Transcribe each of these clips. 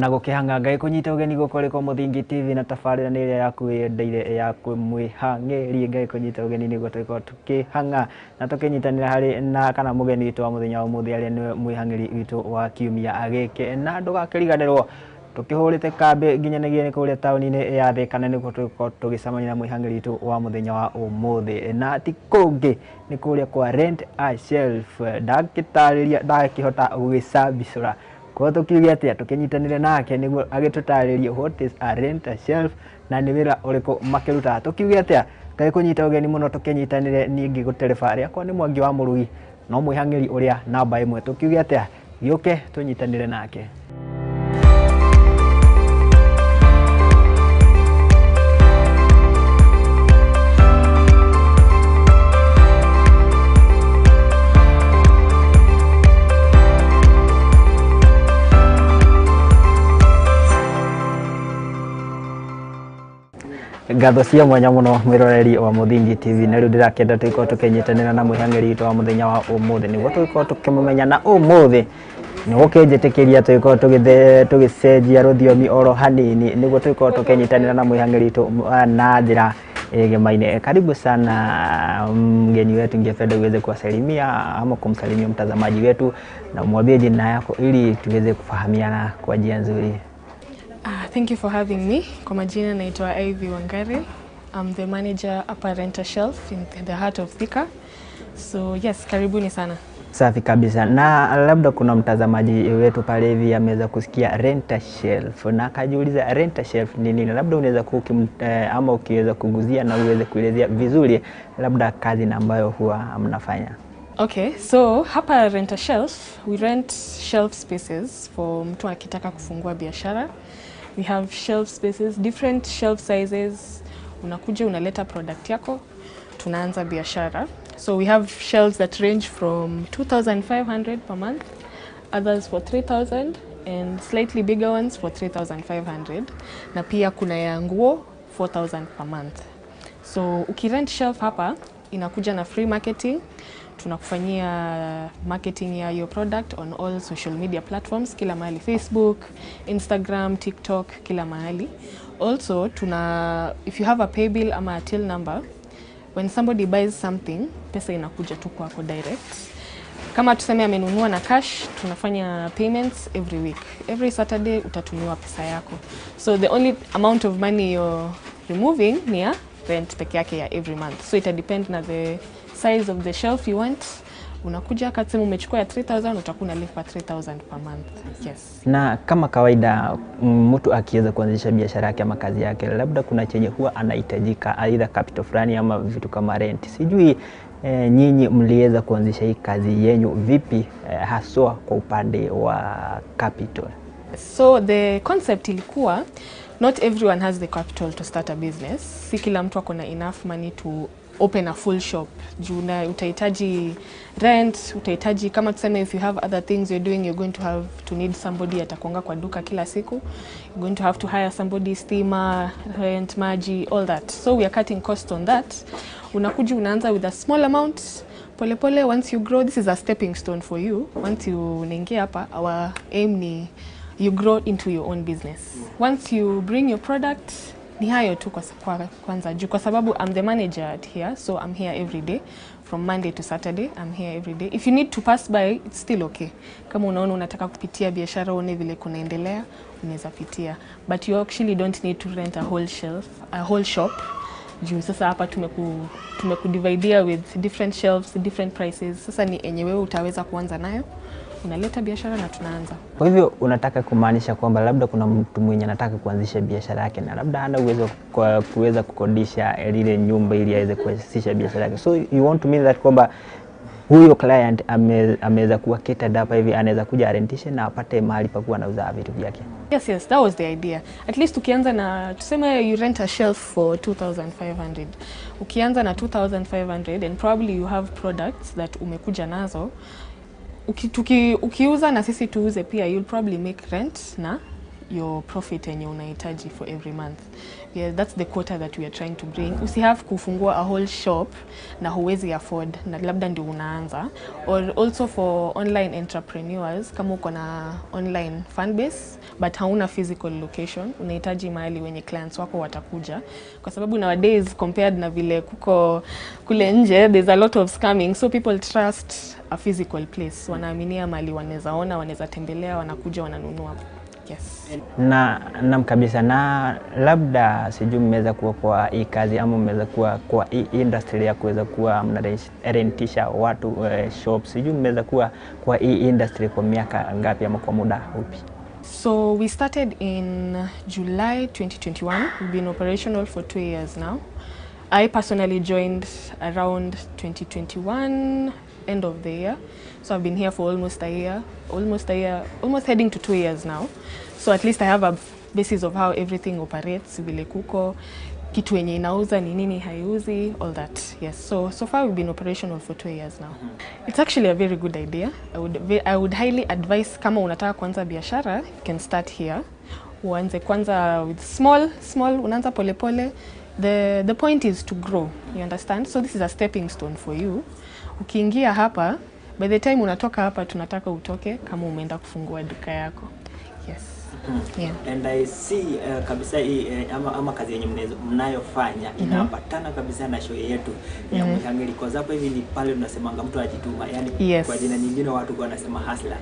Na gũkĩhang'a Ngai kũnyita ũgeni gũkũ rĩ kwa Mũthingi TV na tabarĩra nĩ ĩrĩa yaku yendeire ya mwĩhang'ĩri. Ngai kũnyita ũgeni nĩguo tũgĩkorwo tũkĩhang'a na tũkĩnyitanĩra harĩ na kana mũgeni witũ wa mũthenya wa ũmũthĩ arĩa nĩwe mwĩhang'ĩri witũ wa kiumia gĩkĩ. Na ndũgakĩriganĩrwo tũkĩhũrĩte kambĩ nginyanĩria nĩ kũrĩa taũni-inĩ ya Thika na nĩkuo tũgũkorwo tũgĩcemania na mwĩhang'ĩri witũ wa mũthenya wa ũmũthĩ, na ti kũngĩ nĩ kũrĩa kwa Rent a Shelf. Ndangĩtarĩria, ndakĩhota gũgĩcambicũra kwa tũkiuge atĩa, tũkĩnyitanĩre nake nĩguo agĩtũtarĩrie what is a rent a shelf na nĩ wĩra ũrĩkũ makĩrutaga. Tũkiuge atĩa, Ngai kũnyita ũgeni mũno tũkĩnyitanĩre. Niĩ ngĩgũtereba rĩakwa nĩ Mwangi wa Mũrugi no mwĩhang'ĩri ũrĩa namba ĩmwe. Tũkiuge atĩa, gĩũke tũnyitanĩre nake. Ngatho cia mwanya mũno mwĩroreri wa Mũthingi TV, na rĩu ndĩrakĩenda tũgĩkorwo tũkĩnyitanĩra na mwĩhang'ĩri witũ wa mũthenya wa ũmũthĩ nĩguo tũgĩkorwo tũkĩmũmenya. Na ũmũthĩ nĩ gũkĩnjĩtĩkĩria tũgĩkorwo tũgĩcenjia rũthiomi oro hanini nĩguo tũgĩkorwo tũkĩnyitanĩra na mwĩhang'ĩri witũ na njĩra ĩgemaine. Karibu sana mgeni wetu, ningependa uweze kuwasalimia ama kumsalimia mtazamaji wetu na umwambie jina yako ili tuweze kufahamiana kwa njia nzuri. Thank you for having me. Kwa majina naitwa Ivy Wangari. I'm the manager hapa Rent a Shelf in the heart of Thika. So yes, karibuni sana. Safi kabisa. Na labda kuna mtazamaji wetu pale hivi ameweza kusikia Rent a Shelf na akajiuliza Rent a Shelf ni nini. Labda unaweza ama ukiweza kuguzia na uweze kuelezea vizuri labda kazi na ambayo huwa mnafanya. Okay, so hapa Rent a Shelf, we rent shelf spaces for mtu akitaka kufungua biashara. We have shelf spaces, different shelf sizes. Unakuja unaleta product yako, tunaanza biashara. So we have shelves that range from 2,500 per month, others for 3,000 and slightly bigger ones for 3,500. Na pia kuna ya nguo 4,000 per month. So ukirent shelf hapa inakuja na free marketing. Tunakufanyia marketing ya your product on all social media platforms, kila mahali, Facebook, Instagram, TikTok, kila mahali. Also, if you have a pay bill ama a till number, when somebody buys something, pesa inakuja tu kwako direct. Kama tuseme amenunua na cash, tunafanya payments every week. Every Saturday utatumiwa pesa yako. So the only amount of money you're removing ni ya rent peke yake ya every month. So ita depend na the size of the shelf you want. Unakuja kasema umechukua ya 3,000, utakuwa unalipa 3,000 per month. Yes. Na kama kawaida mtu akiweza kuanzisha biashara yake ama kazi yake, labda kuna chenye huwa anahitajika aidha capital fulani ama vitu kama rent. Sijui nyinyi mliweza kuanzisha hii kazi yenyu vipi, haswa kwa upande wa capital? So the concept ilikuwa not everyone has the capital to start a business. Si kila mtu akona enough money to open a full shop. Juu na utahitaji rent, utahitaji kama tuseme if you have other things you're doing, you're going to have to need somebody atakuanga kwa duka kila siku. You're going to have to hire somebody, stima, rent, maji, all that. So we are cutting cost on that. Unakuja unaanza with a small amount. Pole pole, once you grow, this is a stepping stone for you. Once you unaingia hapa, our aim ni you grow into your own business. Once you bring your product, ni hayo tu kwanza juu kwa sababu I'm the manager at here, so I'm here every day from Monday to Saturday. I'm here every day. If you need to pass by, it's still okay. Kama unaona unataka kupitia biashara uone vile kunaendelea, unaweza pitia. But you actually don't need to rent a whole shelf, a whole shop. Juu sasa hapa tumekudividea with different shelves, different prices. Sasa ni enye wewe utaweza kuanza nayo. Unaleta biashara na tunaanza. Kwa hivyo unataka kumaanisha kwamba labda kuna mtu mwenye anataka kuanzisha biashara yake na labda hana uwezo kwa kuweza kukodisha lile nyumba ili aweze kuanzisha biashara yake. So you want to mean that kwamba huyo client ameweza kuwa catered hapa hivi, anaweza kuja arentishe na apate mahali pa kuwa anauza vitu vyake. Yes, yes, that was the idea. At least ukianza na tuseme you rent a shelf for 2,500. Ukianza na 2,500 and probably you have products that umekuja nazo. Ukiuza na sisi tuuze pia, you'll probably make rent na your profit yenye unahitaji for every month. Yeah, that's the quota that we are trying to bring. Usihave kufungua a whole shop na huwezi afford na labda ndio unaanza. Or also for online entrepreneurs, kama uko na online fan base but hauna physical location, unahitaji mahali wenye clients wako watakuja, kwa sababu nowadays, compared na vile kuko kule nje, there's a lot of scamming, so people trust a physical place. Wanaaminia mahali wanaweza ona, wanaweza tembelea, wanakuja wananunua. Yes. Na nam kabisa, na labda sijui mmeweza kuwa kwa hii kazi ama mmeweza kuwa kwa hii industry ya kuweza kuwa mnarentisha watu shop, sijui mmeweza kuwa kwa hii industry kwa miaka ngapi ama kwa muda upi? So we started in July 2021. We've been operational for 2 years now. I personally joined around 2021, end of the year. So I've been here for almost a year, almost heading to 2 years now. So at least I have a basis of how everything operates, vile kuko, kitu yenye inauza ni nini, haiuzi, all that. Yes. So so far we've been operational for 2 years now. It's actually a very good idea. I would highly advise, kama unataka kuanza biashara, you can start here. Uanze kwanza with small small, unaanza polepole. The point is to grow, you understand? So this is a stepping stone for you. Ukiingia hapa, by the time unatoka hapa, tunataka utoke kama umeenda kufungua duka yako. Yes. Yeah. And I see kabisa hii ama kazi yenye mnayofanya inaambatana kabisa na show yetu ya Mwihang'eli, kwa sababu hivi ni pale tunasemanga mtu ajituma, yani kwa jina nyingine watu kwa wanasema hustler.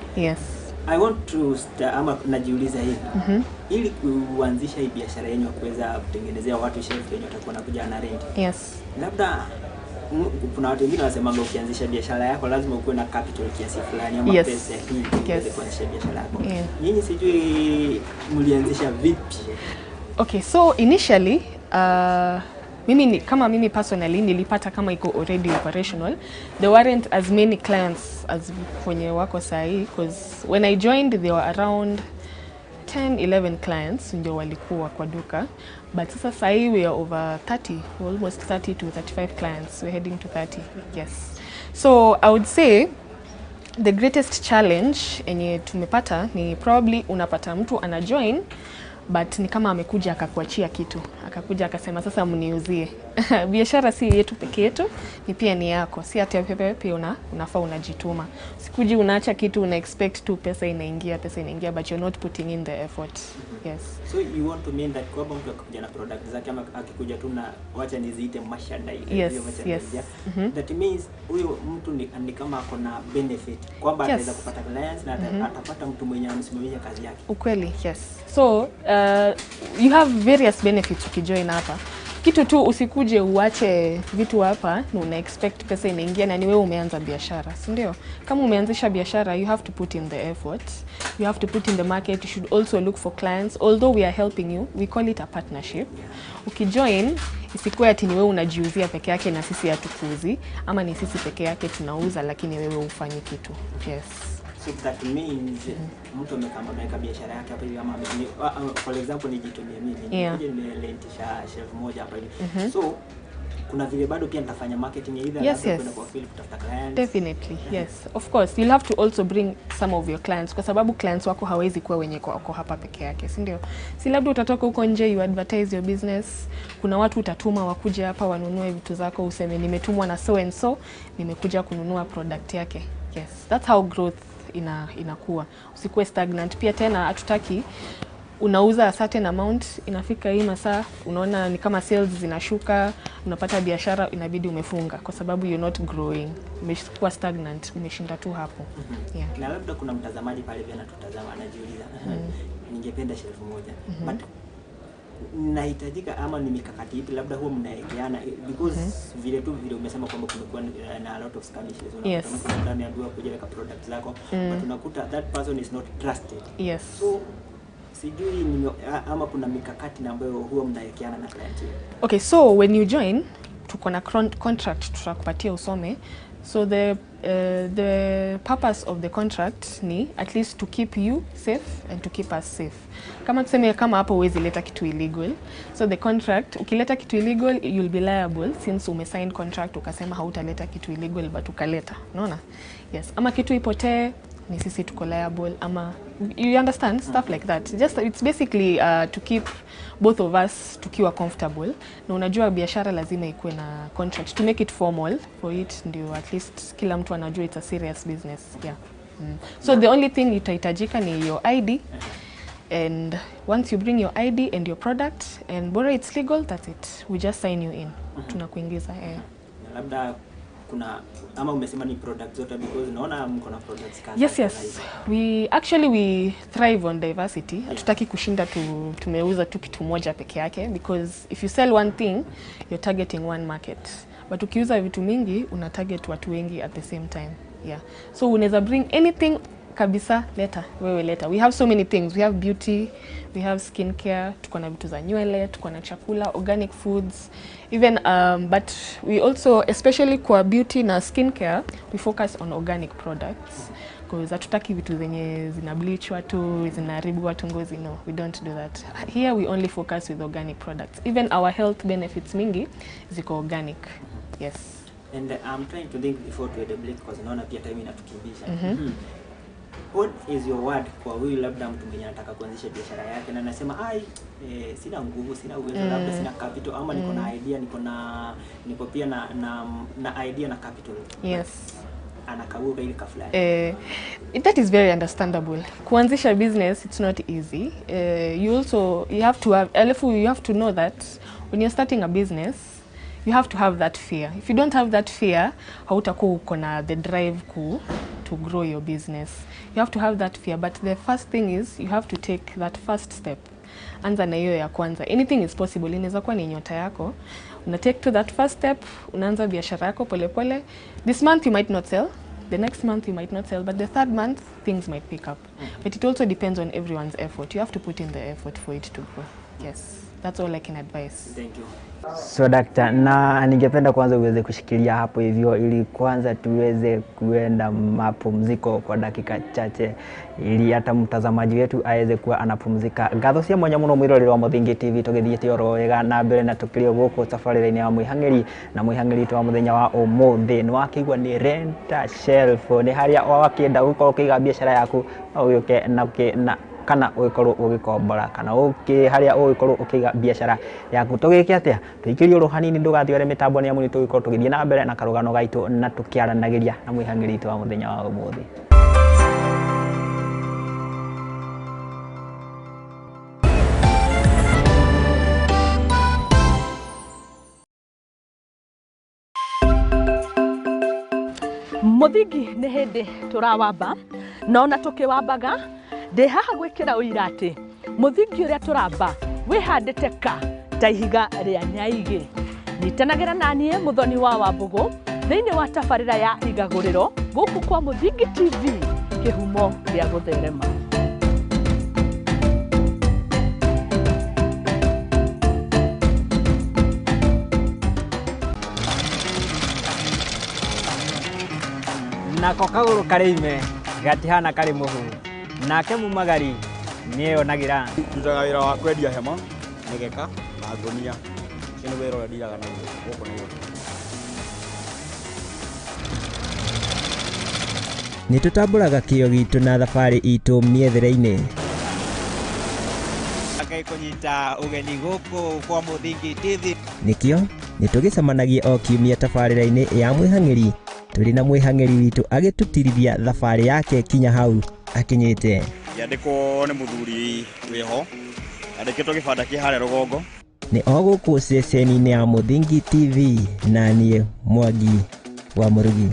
I want to ama najiuliza hivi, ili kuanzisha hii biashara yenu ya kuweza kutengenezea watu shelf yenye watakuwa wanakuja na rent, labda kuna watu wengine wanasemanga ukianzisha biashara yako lazima ukuwe na capital kiasi fulani ama pesa hii ili uweze kuanzisha biashara yako. Nyinyi sijui mlianzisha vipi? Okay, so initially kama mimi personally nilipata kama iko already operational. There weren't as many clients as kwenye wako sahi, because when I joined there were around 10 11 clients ndio walikuwa kwa duka, but sasa sahi we are over 30, almost 30 to 35 clients. We're heading to 30. Yes. So I would say the greatest challenge enye tumepata ni probably unapata mtu ana join but ni kama amekuja akakuachia kitu, akakuja akasema, "Sasa mniuzie." Biashara si yetu peke yetu, ni pia ni yako, si ati pepe pia unafaa unajituma. Sikuji unaacha kitu, una expect tu pesa inaingia, pesa inaingia, but you're not putting in the effort. Yes. So you want to mean that kwamba mtu akikuja na product zake ama akikuja tu na, wacha niziite merchandise, hiyo merchandise, yeah. That means huyo mtu ni kama ako na benefit kwamba ataweza kupata clients na atapata mtu mwenye amsimamia kazi yake. Ukweli, yes. So you have various benefits ukijoin hapa. Kitu tu, usikuje uache vitu hapa na una expect pesa inaingia na ni wewe umeanza biashara, si ndio? Kama umeanzisha biashara, you have to put in the effort. You have to put in the market. You should also look for clients. Although we are helping you, we call it a partnership. Ukijoin, isikuwe ati ni wewe unajiuzia peke yake na sisi hatukuuzi, ama ni sisi peke yake tunauza lakini wewe hufanyi kitu. Yes. So that means mtu amekama ameweka biashara yake hapa hivi ama for example nijitumie mimi, nimekuja nimerentisha shelf moja hapa hivi, so kuna vile bado pia nitafanya marketing, either labda kwenda kwa field kutafuta clients. Definitely, yes. Of course, you'll have to also bring some of your clients, kwa sababu clients wako hawezi kuwa wenye wako hapa peke yake, si ndio? Si labda utatoka huko nje, you advertise your business. Kuna watu utatuma wakuje hapa wanunue vitu zako, useme, "Nimetumwa na so and so, nimekuja kununua product yake." Yes, that's how growth inakuwa. Usikuwe stagnant. Pia tena hatutaki unauza a certain amount, inafika hii masaa unaona ni kama sales zinashuka, unapata biashara inabidi umefunga kwa sababu you're not growing, umekuwa stagnant, umeshinda tu hapo. Yeah. Na labda kuna mtazamaji pale pia anatutazama, anajiuliza, "Ningependa shelf moja but nahitajika ama ni mikakati ipi labda huwa mnawekeana?" Because vile tu vile umesema kwamba kumekuwa na a lot of skirmishes. Unakuta mtu labda ameambiwa kuja weka product zako, but unakuta that person is not trusted. So sijui ama kuna mikakati na ambayo huwa mnawekeana na client yenu. Okay, so when you join, tuko na contract tutakupatia usome. So the purpose of the contract ni at least to keep you safe and to keep us safe. Kama tuseme kama hapo huwezi leta kitu illegal. So the contract, ukileta kitu illegal, you'll be liable, since umesign contract ukasema hautaleta kitu illegal but ukaleta. Unaona? Yes. Ama kitu ipotee, ni sisi tuko liable ama, you understand, stuff like that. Just it's basically to keep both of us tukiwa comfortable. Na unajua biashara lazima ikuwe na contract to make it formal for it, ndio at least kila mtu anajua it's a serious business. Yeah. So the only thing itahitajika ni your ID, and once you bring your ID and your product and bora it's legal, that's it, we just sign you in. Tunakuingiza. Na labda kuna ama umesema ni product zote, because naona mko na products kadhaa. Yes. We actually we thrive on diversity. Hatutaki kushinda tumeuza tu kitu moja peke yake, because if you sell one thing you're targeting one market, but ukiuza vitu mingi una target watu wengi at the same time. Yeah. So unaweza bring anything kabisa, leta wewe, leta. We have so many things. We have beauty, we have skincare, tuko na vitu za nywele, tuko na chakula, organic foods even, but we also, especially kwa beauty na skincare, we focus on organic products because hatutaki vitu zenye zina bleach watu, zinaharibu watu ngozi. No, we don't do that here. We only focus with organic products. Even our health benefits mingi ziko organic. Yes. And I'm trying to think before to the break, because naona pia time inatukimbisha. What is your word kwa huyu labda mtu mwenye anataka kuanzisha biashara yake na anasema ai, sina nguvu, sina uwezo, labda sina capital, ama niko na idea, niko pia na idea na capital. Yes. Anakaguka ile kafulani. That is very understandable. Kuanzisha business, it's not easy. You also you have to have, alafu you have to know that when you're starting a business, you have to have that fear. If you don't have that fear, hautakuwa uko na the drive to grow your business. You have to have that fear, but the first thing is you have to take that first step. Anza na hiyo ya kwanza. Anything is possible. Inaweza kuwa ni nyota yako. Una take to that first step, unaanza biashara yako pole pole. This month you might not sell, the next month you might not sell, but the third month things might pick up. But it also depends on everyone's effort. You have to put in the effort for it to grow. Yes, that's all I can advise. Thank you. So dakta, na ningependa kwanza uweze kushikilia hapo hivyo ili kwanza tuweze kuenda mapumziko kwa dakika chache ili hata mtazamaji wetu aweze kuwa anapumzika. Ngatho cia mwanya muno mwiroreri wa Muthingi TV, tugithiĩte oro wega na mbere na tukĩrĩ gũkũ tabarĩra-inĩ ya mwĩhang'ĩri, na mwĩhang'ĩri witũ wa mũthenya wa ũmũthĩ nĩ wakĩigua nĩ Rent a Shelf, nĩ harĩa wakĩenda gũkorwo ũkĩiga biacara yaku no ũgĩũke na kana ũgĩkorwo ũgĩkombora kana harĩa ũgĩkorwo ũkĩiga biacara yaku. Tũgĩke atĩa? Tũikĩrie oro hanini, ndũgathiore mĩtambo nĩ amu nĩ tũgĩkorwo tũgĩthiĩ na mbere na karũgano gaitũ na tũkĩaranagĩria na mwĩhang'ĩri witũ wa mũthenya wa ũmũthĩ. Muthingi nĩ hĩndĩ tũrawamba na ona tũkĩwambaga ndĩ haha gwĩkĩra ũira atĩ mũthingi ũrĩa tũramba wĩhandĩte ka ta ihiga rĩa nyaigĩ. Nyitanagĩra naniĩ Mũthoni wa Wambũgũ thĩinĩ wa tabarĩra ya Igagũrĩro gũkũ kwa Muthingi TV, kĩhumo gĩa gũtherema. Nako kagũrũ karĩ ime gatihana karĩ mũhu, nake mumagari nĩeyonagĩra. Ndutaga wĩra wa kwendia hema, mĩgeka na ngũnia. Ũcio nĩ wĩra ũrĩa ndiraga naguo gũkũ Nairobi. Nĩ tũtambũraga kĩo gitũ na thabarĩ itũ mĩethere-inĩ. Ngai kũnyita ũgeni gũkũ kwa Muthingi TV. Nĩkĩo nĩ tũgĩcemanagia o kiumia tabarĩra-inĩ ya mwĩhang'ĩri, tũrĩ na mwĩhang'ĩri witũ agĩtũtirithia thabarĩ yake kinya hau akinyĩte. Ngĩandĩkwo nĩ mũthuri wĩho, andĩkĩtwo gĩbanda kĩ harĩa rũgongo. Nĩ o gũkũ ceceni-inĩ ya Muthingi TV, na niĩ Mwangi wa Mũrugi.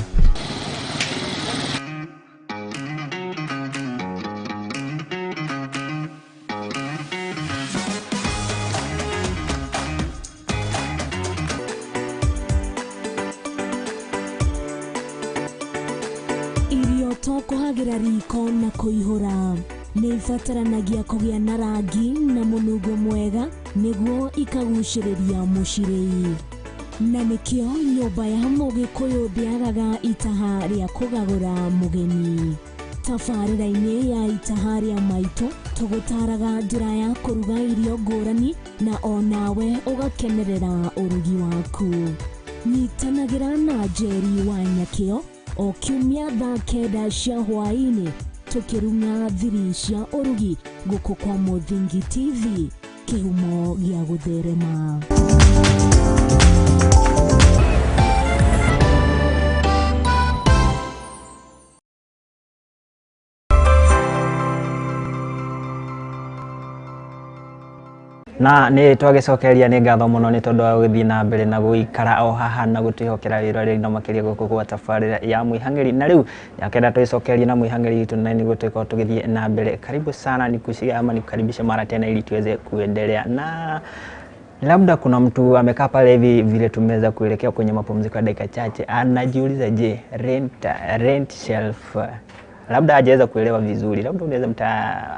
Irio to kũhagĩra riko na kũihũra, nĩ ibataranagia kũgĩa na rangi na mũnungo mwega nĩguo ikagucĩrĩria mũcirĩi. Na nĩkĩo nyũmba ya Mũgĩkũyũ ndĩagaga itaha rĩa kũgagũra mũgeni. Tabarĩra-inĩ ya Itaha rĩa Maitũ tũgũtaraga njĩra ya kũruga irio ngũrani na onawe ũgakenerera ũrugi waku. Nyitanagĩra na Njeri wa Nyakĩo o kiumia thaa 9 cia hwaĩ-inĩ Tũkĩrung'a thiri cia ũrugi gũkũ kwa Mũthingi TV, kĩhumo gĩa gũtherema. Na nä twagäcokeria nä ngatho må no nä tondå wa gå thiä na mbere na gå ikara o haha na gå twä wä ra na makä ria gå kå gwa tabarä ya mwĩhang'ĩri. Na rä u yakenda twĩcokerie na mwĩhang'ĩri witũ na nĩguo tũgĩkorwo tũgĩthiĩ na mbere. Karibu sana, nikushike ama nikukaribishe mara tena ili tuweze kuendelea. Na labda kuna mtu amekaa pale hivi vile tumeweza kuelekea kwenye mapumziko ya dakika chache, anajiuliza je, rent shelf, labda hajaweza kuelewa vizuri, labda unaweza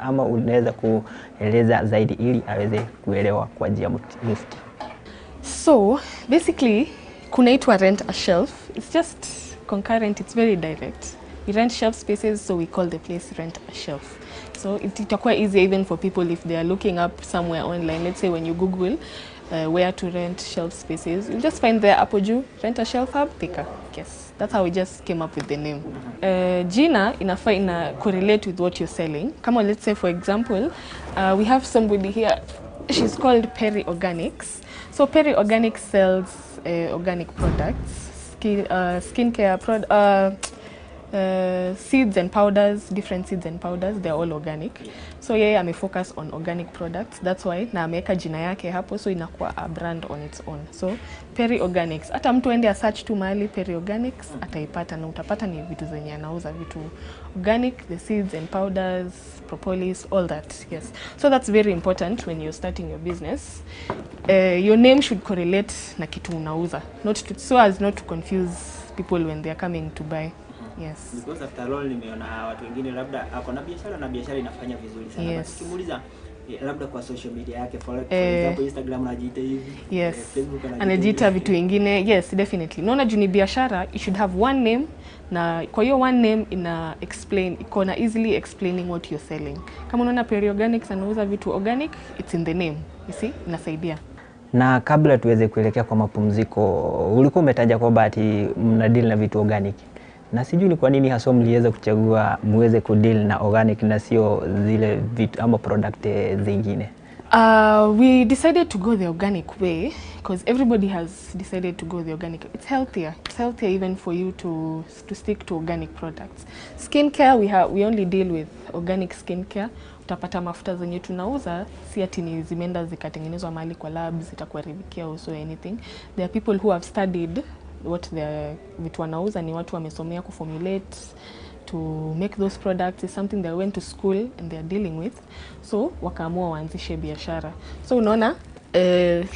ama unaweza kueleza zaidi ili aweze kuelewa kwa njia mufti. So basically kunaitwa rent a shelf. It's just concurrent, it's very direct. We rent shelf spaces, so we call the place Rent a Shelf. So itakuwa easier even for people if they are looking up somewhere online. Let's say when you Google where to rent shelf spaces, you'll just find there hapo juu, Rent a Shelf Hub, Thika. Yes, that's how we just came up with the name. Jina inafaa ina correlate with what you're selling. Kama let's say for example, we have somebody here, she's called Perry Organics. So Perry Organics sells organic products, skincare products, seeds and powders, different seeds and powders, they're all organic. So yeye ame focus on organic products, that's why na ameweka jina yake hapo, so inakuwa a brand on its own. So Perry Organics, hata mtu ende search tu mahali Perry Organics ataipata, na utapata ni vitu zenye anauza, vitu organic, the seeds and powders, propolis, all that. Yes, so that's very important when you're starting your business. Your name should correlate na kitu unauza, not to, so as not to confuse people when they are coming to buy. Yes. Because after all nimeona watu wengine labda ako na biashara na biashara inafanya vizuri sana. Yes. Ukimuuliza labda kwa social media yake, for example Instagram anajiita hivi. Yes. Facebook anajiita vitu vingine. Yes, definitely. Naona juu ni biashara, you should have one name, na kwa hiyo one name ina explain, iko na easily explaining what you're selling. Kama unaona Perry Organics anauza vitu organic, it's in the name. You see, inasaidia. Na kabla tuweze kuelekea kwa mapumziko, ulikuwa umetaja kwamba ati mna deal na vitu organic. Na sijui ni kwa nini haswa mliweza kuchagua muweze kudeal na organic na sio zile vitu ama product zingine. We decided to go the organic way because everybody has decided to go the organic. It's healthier. It's healthier even for you to stick to organic products. Skincare, we only deal with organic skincare. Utapata mafuta zenye tunauza si ati ni zimeenda zikatengenezwa mahali kwa labs zitakuharibikia or so anything. There are people who have studied what the vitu wanauza, ni watu wamesomea kuformulate to make those products. Is something they went to school and they are dealing with, so wakaamua waanzishe biashara. So unaona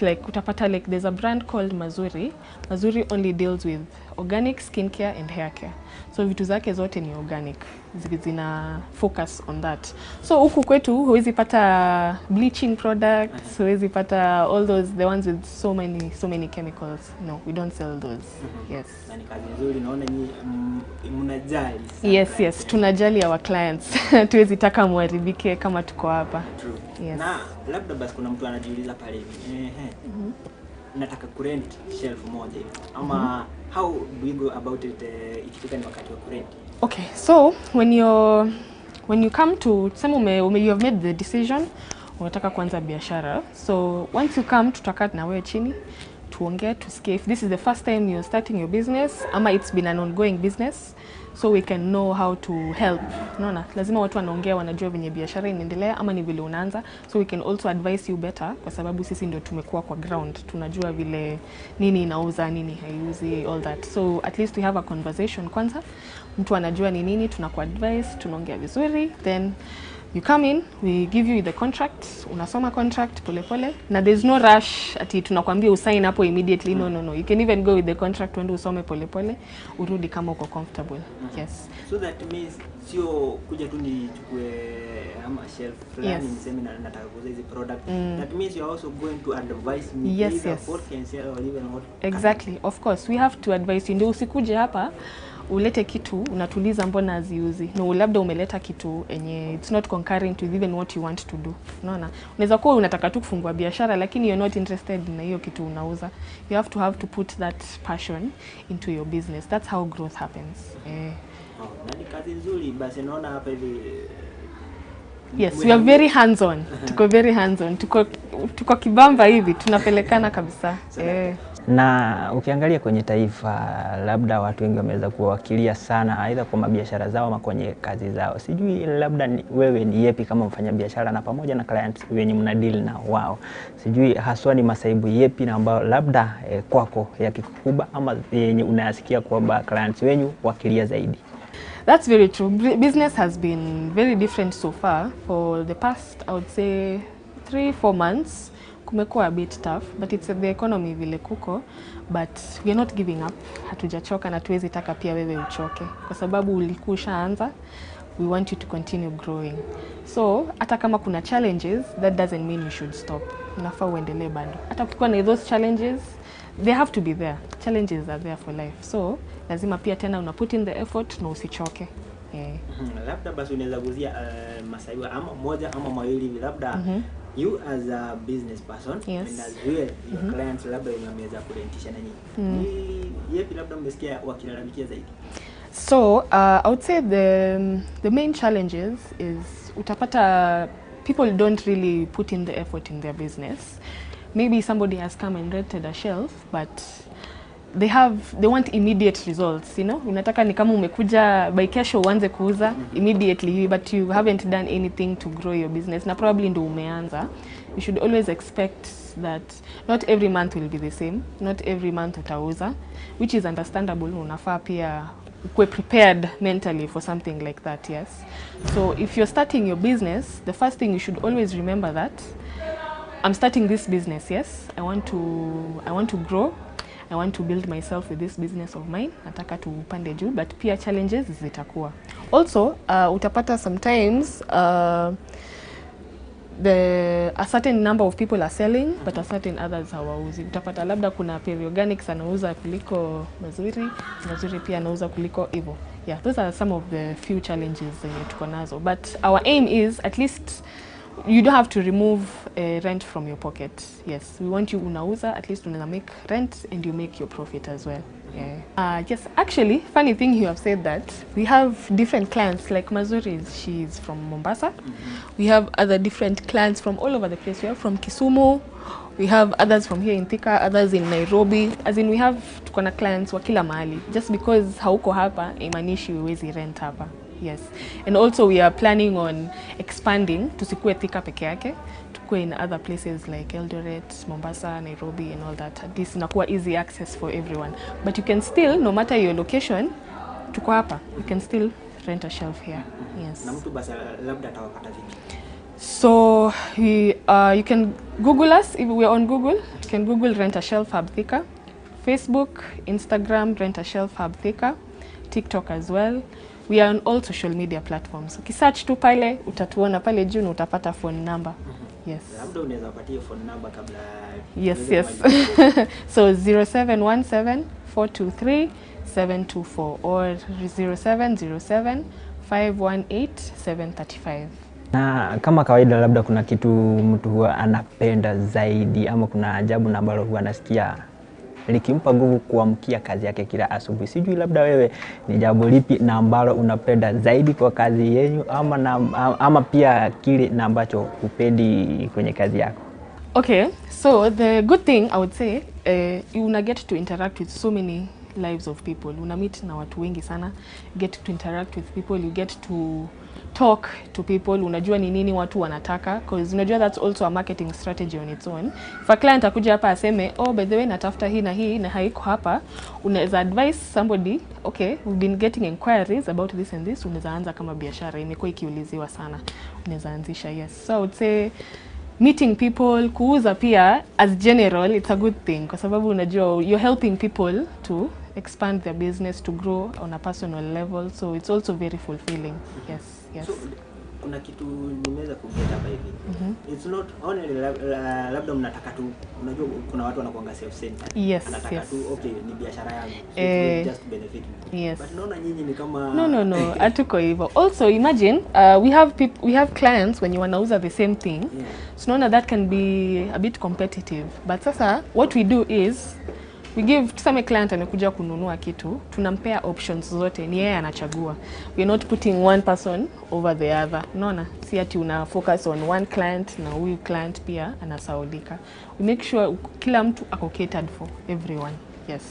like utapata like there's a brand called Mazuri. Mazuri only deals with organic skincare and hair care, so vitu zake zote ni organic, zina focus on that. So huku kwetu huwezi pata bleaching products, huwezi pata all those, the ones with so many chemicals. No, we don't sell those. Yes. Na ni kazi nzuri, naona nyinyi mnajali sana. Yes, yes, tunajali our clients. Tuwezi taka muharibike kama tuko hapa. True. Yes. Na labda basi kuna mtu anajiuliza pale hivi, nataka kurent shelf moja hivi ama how do we go about it ikifika ni wakati wa kurent? Okay, so when you come to sema you have made the decision unataka kuanza biashara, so once you come tutakaa na wewe chini tuongee, tusikie if this is the first time you're starting your business ama it's been an ongoing business, so we can know how to help. Unaona, lazima watu wanaongea wanajua venye biashara inaendelea ama ni vile unaanza, so we can also advise you better kwa sababu sisi ndio tumekuwa kwa ground, tunajua vile nini inauza, nini haiuzi, all that. So at least we have a conversation kwanza, mtu anajua ni nini, tunakuadvise, tunaongea vizuri, then you come in, we give you the contract, unasoma contract pole pole, na there's no rush ati tunakwambia usign hapo immediately. No, no, no. You can even go with the contract uende usome pole pole, urudi kama uko comfortable. Yes. So that means sio kuja tu nichukue ama shelf fulani niseme nataka kuuza hizi product. That means you are also going to advise me. Yes, yes. What can sell or even what. Exactly. Of course, we have to advise you. Ndio usikuje hapa ulete kitu unatuliza mbona haziuzi. No, labda umeleta kitu enye it's not concurrent with even what you want to do. Unaona? Unaweza kuwa unataka tu kufungua biashara lakini you're not interested na hiyo kitu unauza. You have to put that passion into your business. That's how growth happens. Oh, na ni kazi nzuri basi naona hapa hivi. Yes, we are very hands on. Tuko very hands on. Tuko kibamba hivi, tunapelekana kabisa. Na ukiangalia kwenye taifa labda watu wengi wameweza kuwakilia sana aidha kwa mabiashara zao ama kwenye kazi zao. Sijui labda wewe ni yepi kama mfanyabiashara na pamoja na clients wenye mna deal na wao. Sijui haswa ni masaibu yepi na ambayo labda kwako yakikukuba ama yenye unayasikia kwamba clients wenyu wakilia zaidi. That's very true. Business has been very different so far. For the past, I would say, 3-4 months, kumekuwa a bit tough, but it's the economy vile kuko, but we are not giving up. Hatujachoka na tuwezi taka pia wewe uchoke. Kwa sababu ulikuwa ushaanza, we want you to continue growing. So, hata kama kuna challenges, that doesn't mean you should stop. Unafaa uendelee bado. Hata ukikuwa na those challenges, they have to be there. Challenges are there for life. So, lazima pia tena una put in the effort na usichoke. Yeah. Labda basi unaweza guzia masaibu ama moja ama mawili labda. You as a business person, yes, and as well your clients labda wenye wameweza kurentisha na nyinyi. Ni yepi labda mmesikia wakilalamikia zaidi? So, I would say the main challenges is utapata people don't really put in the effort in their business. Maybe somebody has come and rented a shelf, but they want immediate results, you know? Unataka ni kama umekuja by kesho uanze kuuza immediately, but you haven't done anything to grow your business. Na probably ndo umeanza. You should always expect that not every month will be the same. Not every month utauza, which is understandable. Unafaa pia ukuwe prepared mentally for something like that, yes. So if you're starting your business, the first thing you should always remember that I'm starting this business, yes. I want to grow. I want to build myself with this business of mine. Nataka tupande juu, but pia challenges zitakuwa. Also, utapata sometimes a certain number of people are selling, but a certain others hawauzi. Utapata labda kuna Peri Organics anauza kuliko Mazuri, Mazuri pia anauza kuliko hivyo. Yeah, those are some of the few challenges zenye tuko nazo. But our aim is at least you don't have to remove rent from your pocket. Yes, we want you unauza, at least una make rent and you make your profit as well. Yeah. Yes, actually, funny thing you have said that. We have different clients, like Mazuri, she's from Mombasa. We have other different clients from all over the place. We have from Kisumu, we have others from here in Thika, others in Nairobi. As in, we have tuko na clients wa kila mahali. Just because hauko hapa, imaanishi huwezi rent hapa. Yes, and also we are planning on expanding tusikue Thika peke yake, tukue in other places like Eldoret, Mombasa, Nairobi and all that. At least inakuwa easy access for everyone. But you can still, no matter your location, tuko hapa, you can still rent a shelf here. Yes. Na mtu basi labda atawapata vipi? So you can Google us if we are on Google. You can Google Rent a Shelf Hub Thika, Facebook, Instagram, Rent a Shelf Hub Thika, TikTok as well. We are on all social media platforms. Ukisearch tu pale, utatuona pale juu na utapata phone number. Yes. Labda unaweza patia phone number kabla. Yes, yes. So 0717 423 724 or 0707 518 735. Na kama kawaida labda kuna kitu mtu huwa anapenda zaidi ama kuna ajabu na ambalo huwa anasikia likimpa nguvu kuamkia kazi yake kila asubuhi. Sijui labda wewe ni jambo lipi na ambalo unapenda zaidi kwa kazi yenu ama pia kile na ambacho hupendi kwenye kazi yako. Okay, so the good thing I would say, you una get to interact with so many lives of people. Una meet na watu wengi sana, get to interact with people, you get to talk to people, unajua ni nini watu wanataka, because unajua that's also a marketing strategy on its own. If a client akuja hapa aseme, oh by the way natafuta hii na hii na haiko hapa, unaweza advise somebody, okay, we've been getting inquiries about this and this, unaweza anza kama biashara, imekuwa ikiuliziwa sana, unaweza anzisha. Yes. So I would say meeting people, kuuza pia as general, it's a good thing kwa sababu unajua you're helping people to expand their business, to grow on a personal level, so it's also very fulfilling. Yes, yes. So, kuna kitu nimeweza kuget hapa hivi. It's not only labda mnataka tu, unajua kuna watu wanakuanga self-centered. Yes, anataka yes. Tu okay ni biashara yangu. So it will just benefit me. Yes. But naona nyinyi ni kama No, hatuko hivyo. Also imagine we have clients when you wanauza the same thing. Yeah. So naona that can be a bit competitive. But sasa what we do is We give, tuseme client amekuja kununua kitu, tunampea options zote, ni yeye anachagua. We are not putting one person over the other. Unaona, si ati una focus on one client na huyu client pia anasaulika. We make sure kila mtu ako catered for, everyone. Yes.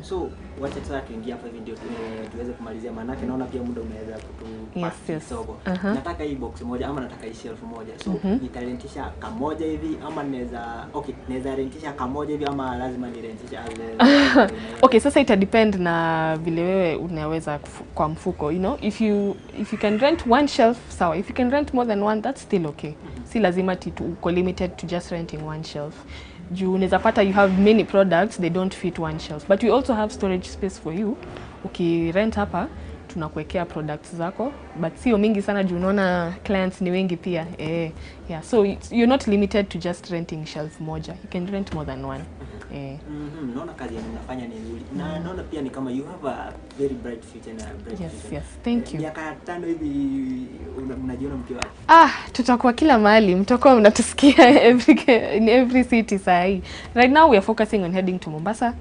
So wacha sasa tuingie hapa hivi ndio tuweze kumalizia, maanake naona pia muda umeweza kutu kidogo. Nataka hii box moja ama nataka hii shelf moja. So nitarentisha kamoja hivi ama naweza, okay, naweza rentisha kamoja hivi ama lazima nirentisha as Okay, sasa ita depend na vile wewe unaweza kwa mfuko, you know, if you can rent one shelf, sawa. If you can rent more than one, that's still okay. Si lazima uko limited to just renting one shelf. Juu unaweza pata you have many products, they don't fit one shelf. But we also have storage space for you. Ukirent hapa tunakuwekea products zako, but sio mingi sana juu unaona clients ni wengi pia. Yeah, so you're not limited to just renting shelf moja. You can rent more than one. Naona kazi yenye mnafanya ni nzuri na naona pia ni kama you have a very bright future na bright future. Yes, thank you. Miaka 5 hivi mnajiona mkiwa Ah, tutakuwa kila mahali, mtakuwa mnatusikia in every city saa hii. Right now we are focusing on heading to Mombasa,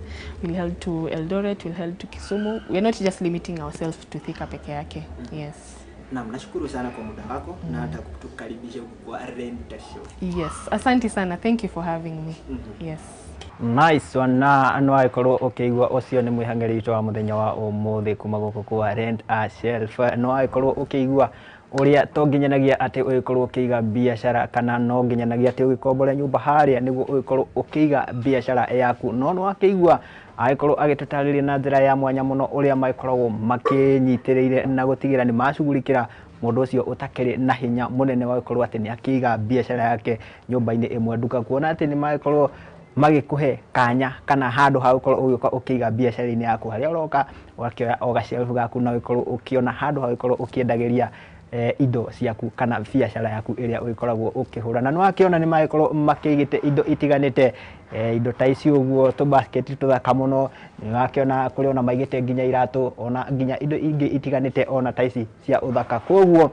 we'll head to Eldoret, we'll head to Kisumu. We are not just limiting ourselves to Thika peke yake. Yes. Naam, nashukuru sana kwa muda wako na hata kutukaribisha kwa Rent a Shelf. Yes, asante sana. Thank you for having me. Yes. Nice one. Na no agĩkorwo ũkĩigua ũcio nĩ mwĩhang'ĩri witũ wa mũthenya wa ũmũthĩ kuma gũkũ kwa Rent a Shelf. No agĩkorwo ũkĩigua ũrĩa to nginyanagia atĩ ũgĩkorwo ũkĩiga biacara kana no nginyanagia atĩ ũgĩkombore nyũmba harĩa nĩguo ũgĩkorwo ũkĩiga biacara yaku, no nĩ wakĩigua agĩkorwo agĩtũtarĩria na njĩra ya mwanya mũno ũrĩa magĩkoragwo makĩnyitĩrĩire na gũtigĩra nĩ macugurikĩra mũndũ ũcio ũtakĩrĩ na hinya mũnene wa gũkorwo atĩ nĩ akĩiga biacara yake nyũmba-inĩ ĩmwe nduka, kuona atĩ nĩ magĩkorwo magĩkũhe kanya kana handũ ha gũkorwo ũgĩũka ũkĩiga biacara-inĩ yaku, harĩa ũroka ũgakĩoya o gacelfu gaku na ũgĩkorwo ũkĩona handũ ha gũkorwo ũkĩendagĩria indo ciaku kana biacara yaku ĩrĩa ũgĩkoragwo ũkĩhũra. Na nĩ wakĩona nĩ magĩkorwo makĩigĩte indo itiganĩte, indo ta ici ũguo, tũbasket tũthaka mũno. Nĩ wakĩona kũrĩ ona maigĩte nginya iratũ, ona nginya indo ingĩ itiganĩte ona ta ici cia ũthaka. Koguo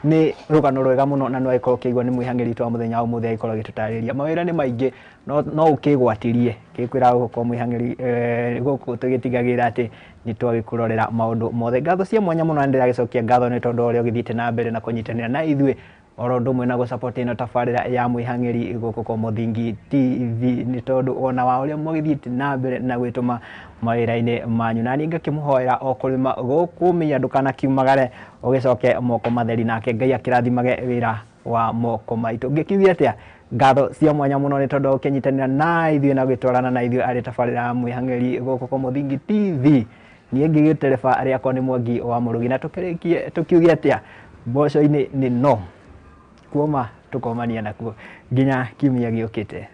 nĩ rũgano rwega mũno na nĩ wagĩkorwo ũkĩigua nĩ mwĩhang'ĩri witũ wa mũthenya wa ũmũthĩ agĩkorwo agĩtũtarĩria mawĩra nĩ maingĩ, no ũkĩgwatirie gĩkwĩra gũkũ mwĩhang'ĩri gũkũ tũgĩtigagĩrĩra atĩ nĩ twagĩkũrorera maũndũ mothe. Ngatho cia mwanya mũno na ndĩragĩcokia ngatho nĩ tondũ wa ũrĩa ũgĩthiĩte na mbere na kũnyitanĩra na ithuĩ oro ũndũ ũmwe na gũsupport ĩno tabarĩra ya mwĩhang'ĩri gũkũ kwa Mũthingi TV, nĩ tondũ ona wa ũrĩa mũgĩthiĩte na mbere na gwĩtũma mawĩra-inĩ manyu. Na niĩ ngakĩmũhoera o kũrĩma gũkũmia ndũkanakiumagare ũgĩcoke moko matheri, nake Ngai akĩrathimage wĩra wa moko maitũ. Ngĩkiuge atĩa, ngatho cia mwanya mũno nĩ tondũ wa gũkĩnyitanĩra na ithuĩ na gũgĩtwarana na ithuĩ arĩ tabarĩra ya mwĩhang'ĩri gũkũ kwa Mũthingi TV. Niĩ ngĩgĩtereba rĩakwa nĩ Mwangi wa Mũrũgi, na tũkĩrĩkie tũkiuge atĩa, mboco-inĩ nĩ no kuoma tũkomania nakuo nginya kiumia gĩũkĩte.